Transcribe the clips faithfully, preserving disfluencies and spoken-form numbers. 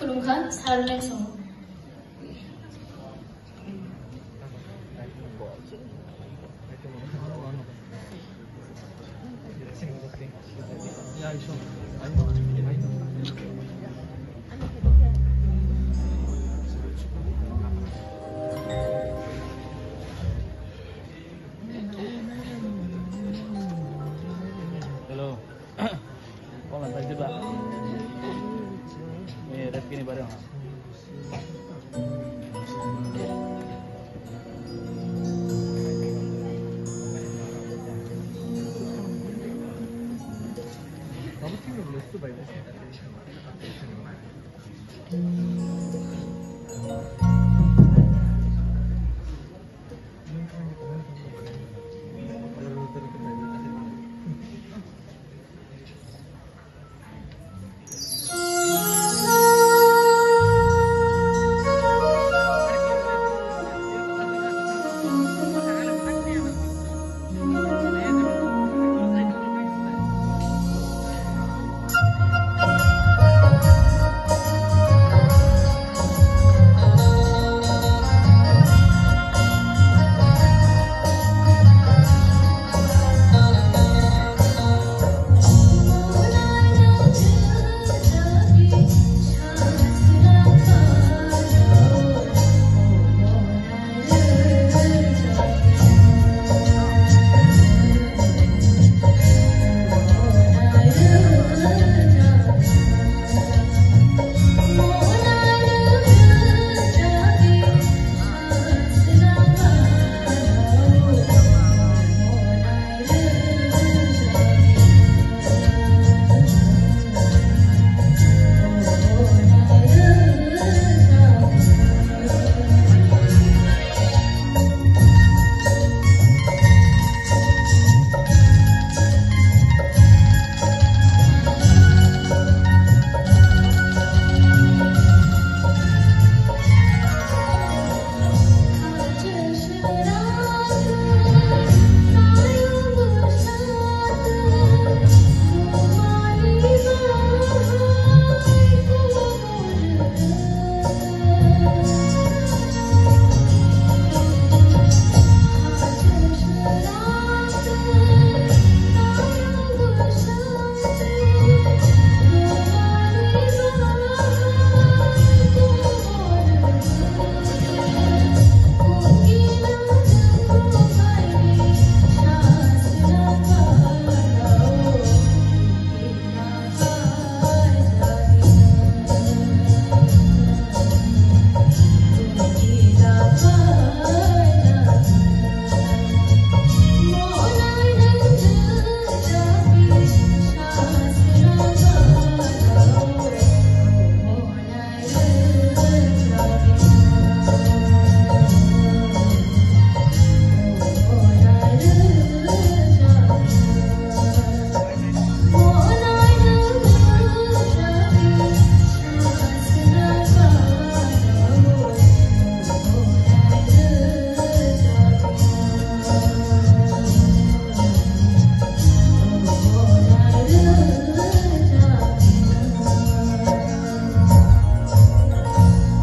Khulumkha, sir nai songo. Hello. Hola, ¿estás viva? Eh, ¿estás bien, Ibarra?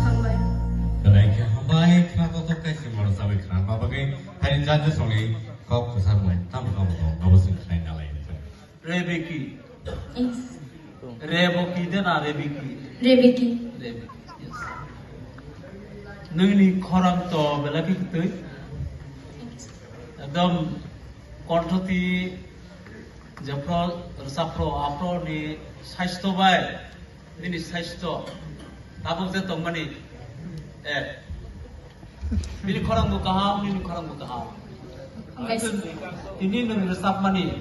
Hambai. Belai khe hambai, khna kotor kaisim moro chabai khna ma bagwi, haini jati songni kok kwchar lai, tamo tamo tong, abo chwng khnai nalai. Rebeki. Yes. Reboki de na Rebeki? Rebeki. Rebeki, yes. Nini khorang to belai khe kwtwi. Ekdom konthoti jephro rwchapro aphro ni saisto bai. Nini saisto tabuk je tongmani, eh, bini khorang bo kaham, nini khorang bo kaham. Yes. Tini nwng rwchapmani,